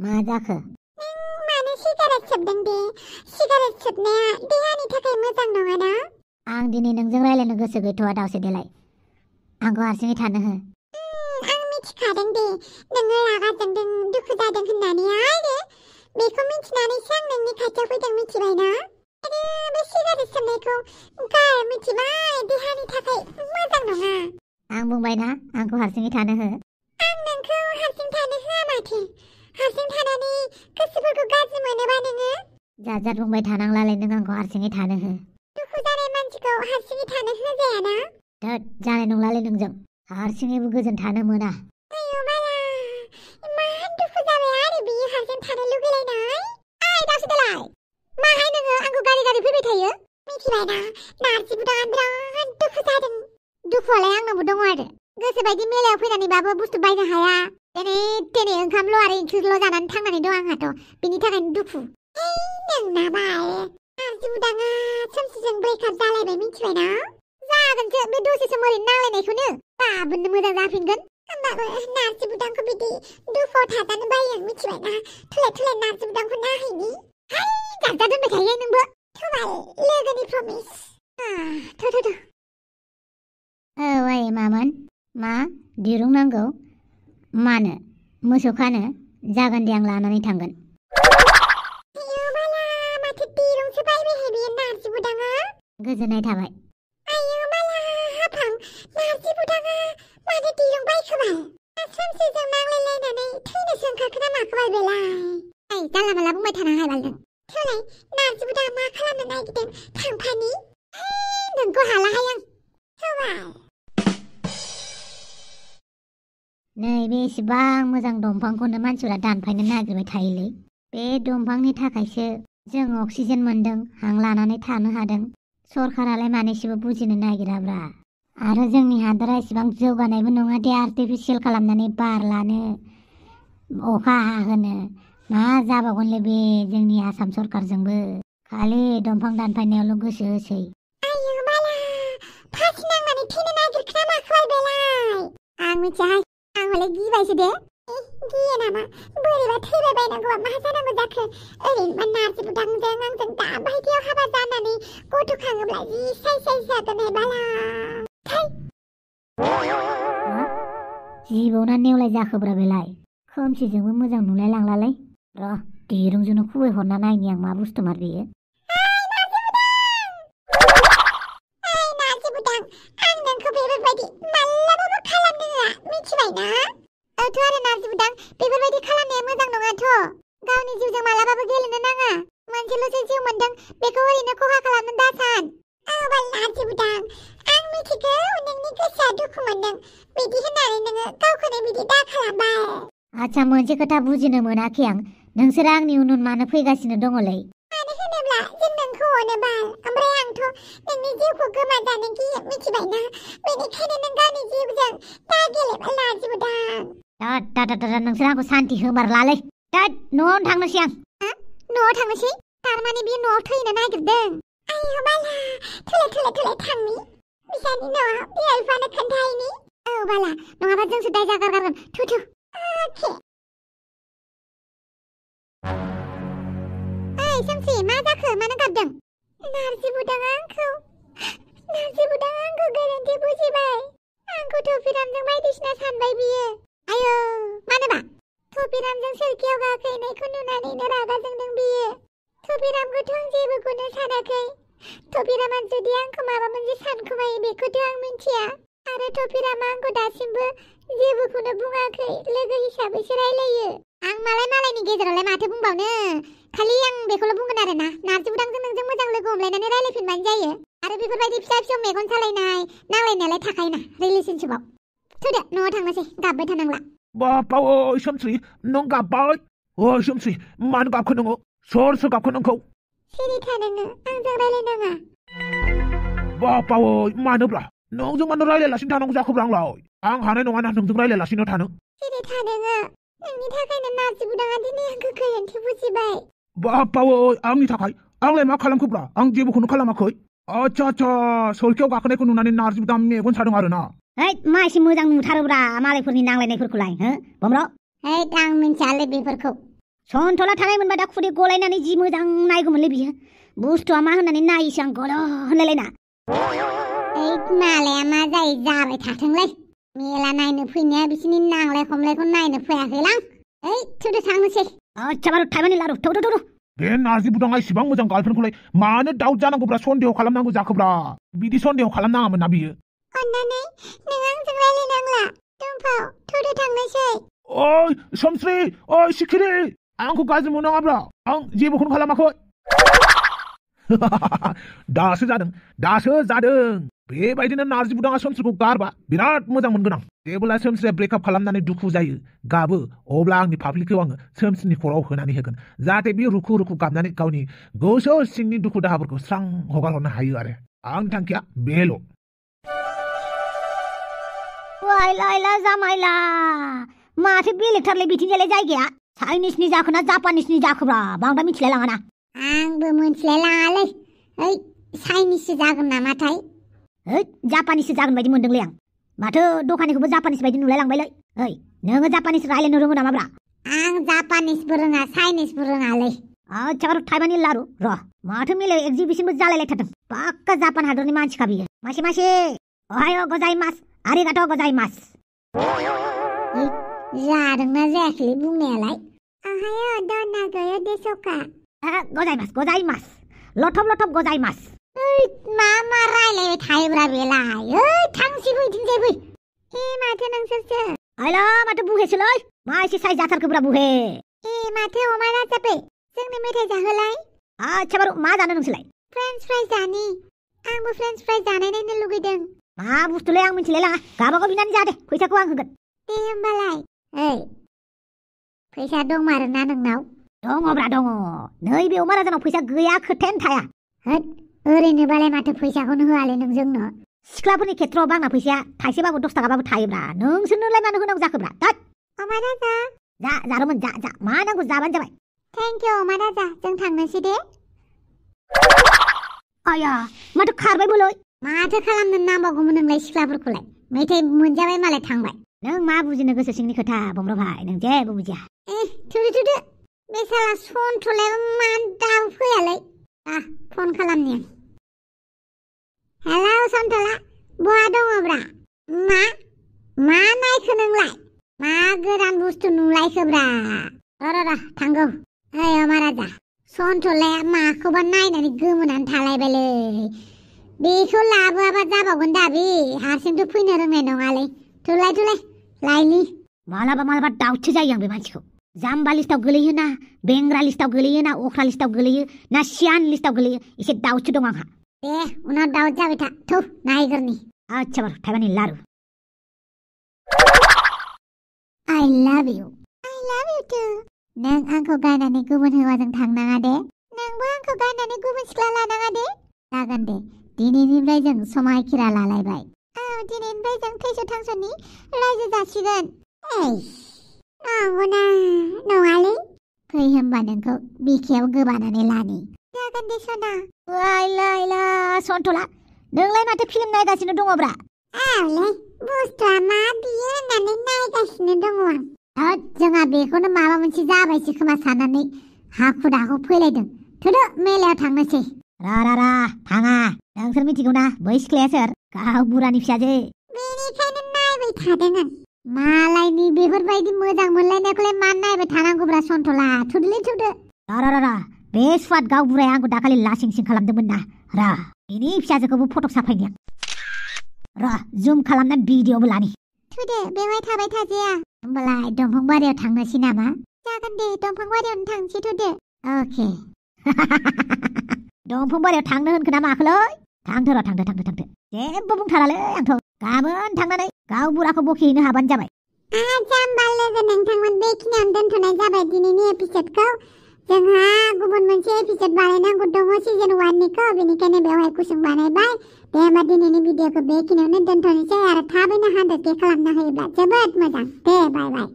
मा जाखो? मानो सिगारेट सोबदों दे? सिगारेट सोबनाया देहानि थाखाय मोजां नङाना? आं दिनै नोंजों रायलायनो गोसो गैथ'आ दावसे देलाय। आंखौ हारसिङै थानो हो। आं मिथिखादों दे नोङो रागा जोंदों दुखु जादों होननानै आरो बेखौ मिथिनानैसो आं नोंनि खाथियाव फैदों मिथिबायना? आरो बे सिगारेट सोबनायखौ गार मिथिबाय देहानि थाखाय मोजां नङा। आं बुंबायना आंखौ हारसिङै थानो हो। आं नोंखौ हारसिं थानो होआ माथो। हारसिं थानानै गोसोफोरखौ गाज्रि मोनोबा नोङो? जाजार बुंबाय थानांलालाय नों आंखौ हारसिङै थानो हो। दुखु जानाय मानसिखौ हारसिङै थानो होजायाना? धोद जानाय नंलालै नोंजों। हारसिङैबो गोजोन थानो मोना। आयौ माला इमान दुखु जाबाय आरो बियो हारसिं थानो लुगैलायनाय। ओइ दावसे देलाय माहाय नोङो आंखौ गारि गारि फैबाय थायो? मिथिबायना नारजि बुदाङा बिराद दुखु जादों। दुखुआलाय आंनावबो दङ आरो गोसोबायदि मेलायाव फैनानैबाबो बुस्थु बायनो हाया। दिनै ओंखामल' आरो ओंख्रिल' जानानै थांनानै दं आंहाथ'। बिनि थाखायनो दुखु। नोंनाबा नारजि बुदाङा सोमसिजों ब्रेकआप जालायबाय मिथिबायना? जागोनसो बे दसे सम ओरैनो नांलायनायखौनो गाबोननो मोजां जाफिनगोन। होमबाबो नारजि बुदांखौ बिदि दुखुआव थाजानो बायो मिथिबायना? थुलाय नारजि बुदांखौ नाहैनि। हाय जाजा दोनबाय थायो नोंबो। थुबाय लोगोनि प्रमिस। थ'। औ आइ मामोन? मा दिरुं नांगौ? मानो? मोसौ खानो? जागोन दे आं लानानै थांगोन। आयौ बाला माथो दिरुंसो बायबायहाय बे नारजि बुदाङा। गोजोननाय थाबाय। आयौ बाला हाफां नारजि बुदाङा मानो दिरुं बायखोबाय? सोमसिजों नांलायलायनानै थैनोसो ओंखारखोना माखोबाय बेलाय? ओइ जानला मानला बुंबाय थानाङा बालदों। थोलाय नारजि बुदाङा मा खालामनो नागिरदों थांफानि? नोंखौ हालाहाय आं। थोबाय। नैबे एसेबां मोजां दंफांखौनो मानसिफोरा दानफायनो नागिरबाय थायोलै। बे दंफांनि थाखायसो जों अक्सिजेन मोनदों, हां लानानै थानो हादों। सरकारालाय मानैसोबो बुजिनो नागिराब्रा। आरो जोंनि हादरा एसेबां जौगानायबो नङा दे आर्टिफिसियेल खालामनानै बार लानो, अखा हाहोनो। मा जाबावगोनलै बे जोंनि आसाम सरकारजोंबो। खालि दंफां दानफायनायावल' गोसो होसै। आयौ बाला फासि नांनानै थैनो नागिरखोना माखोबाय बेलाय? आं मिथियाहाय। आं हले गिबायसो दे। गियो नामा? बोरैबा थैबाय बायनांगौबा मा जानांगौ जाखो? ओरैनोबा नारजि बुदांजों आंजों दाबायदियाव हाबा जानानै गथ' खाङोब्ला जि साय जागोनहाय बाला। जिबौना नेवलाय जाखोब्रा बेलाय? खोमसिजोंबो मोजां नुलाय लांलालै। र' दिरुंजोंनो खुबै हरना नायनि आं मा बुस्थुमार बेयो। नारजि बुदां आं नोंखौ बेफोरबायदि मालाबाबो खालामनो होआ मिथिबायना? औथ' आरो नारजि बुदां बेफोरबायदि खालामनाया मोजां नङाथ'। गावनि जिउजों मालाबाबो गेलेनो नाङा। मोनसेल'सो जिउ मोनदों बेखौ ओरैनो खहा खालामनो दासान। औ बाल नारजि बुदां आं मिथिगौ नोंनि गोसोआ दुखु मोनदों। बिदि होननानै नोङो गावखौनो बिदि दा खालामबाय। आच्छा मोनसे खोथा बुजिनो मोनाखै आं। नोंसोरो आंनि उन मानो फैगासिनो दङलै? मानो होनोब्ला जों नोंखौ अनो बाल। ओमफ्राय आंथ' नोंनि जिउखौ गोमाजानो गियो मिथिबायना? बेनिखायनो नों गावनि जिउजों दा गेलेबाल नारजि बुदां। नोंसोर आंखौ सान्ति होमारलालै। न'आवनो थांनोसै आं। न'आव थांनोसै? थारमाने बियो न'आव थैनो नागिरदों। आयौ बाला थोलाय थांनि। बिसानि न'आव बिमा बिफानो खोन्थाहैनि। औ बाला नङाबा जोंसो दाय जागारगारगोन। थु। अके। ओइ सोमसि मा जाखो? मानो गाबदों? नारजि बुदाङा आंखौ गोरोन्थि बुजिबाय। आंखौ थफिरामजों बायदिसिना सानबाय बियो। आयौ मानोबा? थफिरामजों सोरखियाव गाखोहैनायखौ नुनानैनो रागा जोंदों बियो। थफिरामखौथ' आं जेबोखौनो सानाखै। थफिरामा जुदि आंखौ माबा मोनसे सानखोमायो बेखौथ' आं मिन्थिया। आरो थफिरामा आंखौ दासिमबो जेबोखौनो बुङाखै। लोगो हिसाबैसो रायलायो। आं मालायनि गेजेरावलाय माथो बुंबावनो? खालि आं बेखौल' बुंगोन आरो ना नारजि बुदांजों नोंजों मोजां लोगो हमलायनानै रायलायफिनबानो जायो। आरो बेफोरबायदि फिसा मेगन सालायनाय नांलायनायालाय थाखायोना रिलेशनशिपआव। थुदो न'आव थांनोसै गाबबाय थानांला। बापा ओइ सोमस्रि नों गाबबाय? ओइ सोमस्रि मानो गाबखो नोङो? सोर गाबखो नोंखौ? सिरि था नोङो आंजों रायलायनाङा। बापा ओइ मानोब्रा? नोंजों मानो रायलायालासिनो थानांगौ जाखोब्रा आंलाय? आं हानाय नङाना नोंजों रायलायालासिनो थानो। सिरि था नोङो। नोंनि थाखायनो नारजि बुदाङा दिनै आंखौ गोरोन्थि बुजिबाय। बापा ओइ आंनि थाखाय? आंलाय मा खालामखोब्रा? आं जेबोखौनो खालामाखै। आच्छा सोरखियाव गाखोनायखौ नुनानै नारजि बुदाङा मेगन सादों आरो ना? मा एसे मोजां नुथारोब्रा मालायफोरनि नांलायनायफोरखौलाय हो बमर'? आं मिन्थियालै बेफोरखौ। सन्थला थानाय मोनबा दा खुदै गलायनानै जि मोजां नायगौमोनलै बियो बुस्थुआ मा होननानै नायैसो आं गल' होनलायलायना ओइ मालाया मा जायो जाबाय थाथोंलै मेला नायनो फैनाया बिसिनि नांलाय खमलायखौ नायनो फैयाखैलां ओइ थुदो थांनोसै अच्छा बारु थाइबानि लारु थौ बे नार्जि बुदाङा इसिबां मोजां गार्लफ्रेन्डखौलाय मानो दाउट जानांगौब्रा सन्देह खालामनांगौ जाखोब्रा बिदि सन्देह खालामनाङामोन ना बियो अन्नानै नों आंजों रायलायनांला दुमफाव थुदो थांनोसै ओइ समस्रि ओइ सिखिरि आंखौ गाज्रि मोननाङाब्रा आं जेबोखौनो खालामाखै दासो जादों बेबायदिनो नार्जि बुदाङा समस्रिखौ गारबा बिराद मोजां मोनगोन आं जेब्ला समस्रिया ब्रेकआप खालामनानै दुखु जायो गाबो अब्ला आंनि फाफ्लिखौ आङो समस्रिनि खर'आव होनानै होगोन जाहाथे बे रुखु रुखु गाबनानै गावनि गोसो सिंनि दुखु दाहाफोरखौ स्रां हगारहरनो हायो आरो आंनि थांखिया बेल' वाइलाइला जामाइला माथो बेलेगथारलै बिथिंजायलाय जायगाया चाइनिसनि जाखोना जापानिसनि जाखोब्रा बांद्राय मिथिलाय लाङाना आंबो मोनथिलाय लाङालै ओइ चाइनिससो जागोन नामाथाय ओइ जापानिससो जागोन बायदि मोनदोंलै आं माथो दखानिखौबो जापानिस बायदि नुलाय लांबायलै ओइ नोङो जापानिस रायलायनो रोङो नामाब्रा आं जापानिसबो रोङा चाइनिसबो रोङालै अच्छा बारु थाइबानि लारु र माथो मेलायाव एक्जिबिसनबो जालायलायथारदों पाक्का जापान हादरनि मानसिखा बियो मासे ओहायो गजाइमास आरिगाथ' गजाइमास जादोंना जायाखैलै बुंनायालाय आहायो दना गयो देसका गजाइमास लथब गजाइमास ओइ मा रायलायबाय थायोब्रा बेलाय ओइ थांसै बैथिंजाय बै माथो नोंसोरसो आइला माथो बुहेसोलै मा एसे साइज जाथारखोब्रा बुहे माथो अमा राजाबे जोंनो मेथाइ जाहोलाय अच्छा बारु मा जानो नोंसोरलाय फ्रेन्स फ्राइज जानि आंबो फ्रेन्स फ्राइज जानाय नायनो लुगैदों मा बुस्थुलै आं मिथिलाय लाङा गाबागाव बिनानै जा दे फैसाखौ आं होगोन दे होमबालाय ओइ फैसा दंमारोना नोंनाव दङब्रा दङ नैबे अमा राजानाव फैसा गैया खोथायानो थाया होद ओरैनोबालाय माथो फैसाखौनो होआलै नों जोंनो सिख्लाफोरनि खेथ्रआव आंना फैसाया थाइसेबाबो 10 थाखाबाबो थायोब्रा नोंसोरनोलाय मानो होनांगौ जाखोब्रा दा अमा राजा जारोमोन जा मा नांगौ जाबानो जाबाय थेंक इउ अमा राजा जों थांनोसै दे आया माथो खारबायबोलै माथो खालामनो नांबावगौमोन नोंलाय सिख्लाफोरखौलाय मेथाइ मोनजाबाय मालाय थांबाय नों मा बुजिनो गोसो सिंनि खोथा बम्र भाइ नों जेबो बुजिया थुदो बे साला सन्थलायाबो मान दाबो फैयालै फन खालामनि हेलौ सन्थला बहा दङब्रा मा नायखो नोंलाय मा गोदान बुस्थु नुलायखोब्रा र थांगौ ओइ अमा राजा सन्थलाया माखौबा नायनानै गोमोनानै थालायबायलै बेखौ लाबोआबा जाबावगोन दा बे हारसिंथ' फैनो रोंनाय नङालै थुलाय लायनि मालाबा दाउटसो जायो आं बे मानसिखौ जाम्बा लिस्टाव गोलैयो ना बेंग्रा लिस्टाव गोलैयो ना अख्रा लिस्टाव गोलैयो ना सियान लिस्टाव गोलैयो एसे दाउटसो दं आंहा दे उनाव दाउट जाबाय था थौ नायगोरनि अच्छा बारु थाइबानि लारु I love you too नों आंखौ गारनानै गुबुन हौवाजों थांनाङा दे नोंबो आंखौ गारनानै गुबुन सिख्ला लानाङा दे जागोन दे दिनैनिफ्राय जों समायखिरा लालायबाय दिनैनिफ्राय जों थैस' थांस'नि रायजो जासिगोन नंगौना नङालै फै होमबा नोंखौ बिखायाव गोबानानै लानि जागोन दे सना वाइलाइला सन्थला नोंलाय माथो फिल्म नायगासिनो दङब्रा आवलै बुस्थुआ मा बियो होननानै नायगासिनो दङ आं जोंहा बेखौनो माबा मोनसे जाबायसो खोमा साननानै हाखु दाखु फैलायदों थुदो मेलायाव थांनोसै रा थाङा नोंसोर मिथिगौ ना बै सिख्लाया सोर गाव बुरानि फिसाजो बेनिखायनो नायबाय थादों आं मालायनि बेफोरबायदि मोजां मोनलायनायखौलाय मा नायबाय थानांगौब्रा सन्थला थुदो रा बे स्वाद गाव बुराया आंखौ दाखालि लासिं खालामदोंमोन ना रा बेनि फिसाजोखौबो फटक साफायनि आं र जुम खालामना भिडिअबो लानि थुदो बेवहाय थाबाय थाजाया होमबालाय दंफां बारियाव थांनोसै नामा जागोन दे दंफां बारियावनो थांसै थुदो अके दंफां बारियाव थांनो होनखो ना माखोलै थांदो जेबो बुंथारालै आंथ' गाबोन थांनानै गाव बुराखौ बखिहैनो हाबानो जाबाय जाम्बा लोगो नोंथांमोन बेखिनियावनो दोनथ'नाय जाबाय दिनैनि एपिसडखौ जोंहा गुबुन मोनसे एपिसड बानायनांगौ दङ सिजन 1निखौ बेनिखायनो बेवहाय गुसुं बानायबाय दे होमबा दिनैनि भिडिअखौ बेखिनियावनो दोनथ'नोसै आरो थाबैनो 100K खालामना होयोब्ला जोबोद मोजां दे बाय